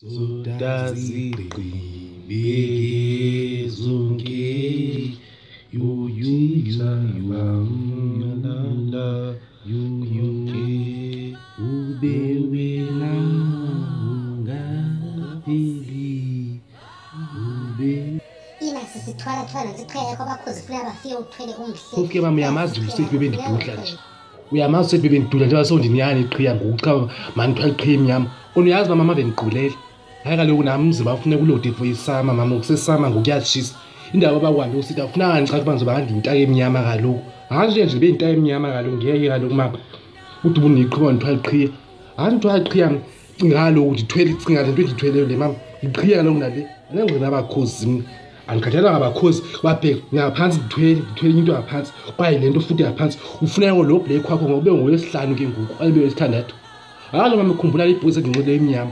Zodazigqibe zonke yu yu yu la la yu yu ube wena ungapheli ube Ina sisithwala thwala nesiqhele kwabakhozi funeka bafike uthwele umhle. Phofu ke mama, uyamazi usethi bebendidudla nje, uyamazi usethi bebendidudla njengoba sewundinyani iqhiya ngoku. Cha mani, kuthiwa iqhiya emnyama kona, uyazi mama, ave ndiqulele. Hayi kaloku nam umzimba ufuneka ulode for isama mama, kusesama ngokuyatshisa indawo abakwanto usithi afunanga ndicaca uba ndizoba ngandiyintaka emnyama kaloku. Hayi nje nje beyintaka emnyama kaloku, ngeke kaloku mama ude ubundiqhuba ndithwala iqhiya. Hayi, ndithwala iqhiya mna, cinga kaloku ndithwele, cinga le nto endiyithweleyo le mama, yiqhiya kaloku nale. Andingqina abakhozi mna, andikhathalelanga abakhozi babheka ngaphantsi, ndithwele enye into ngaphantsi kwaye le nto futhi ngaphantsi ufuneka lo black wakho ngoba ube ngowesihlanu ke ngoku okanye ube wesithandathu. Hayi mama, khumbula ibhuzi endinxibe emnyama.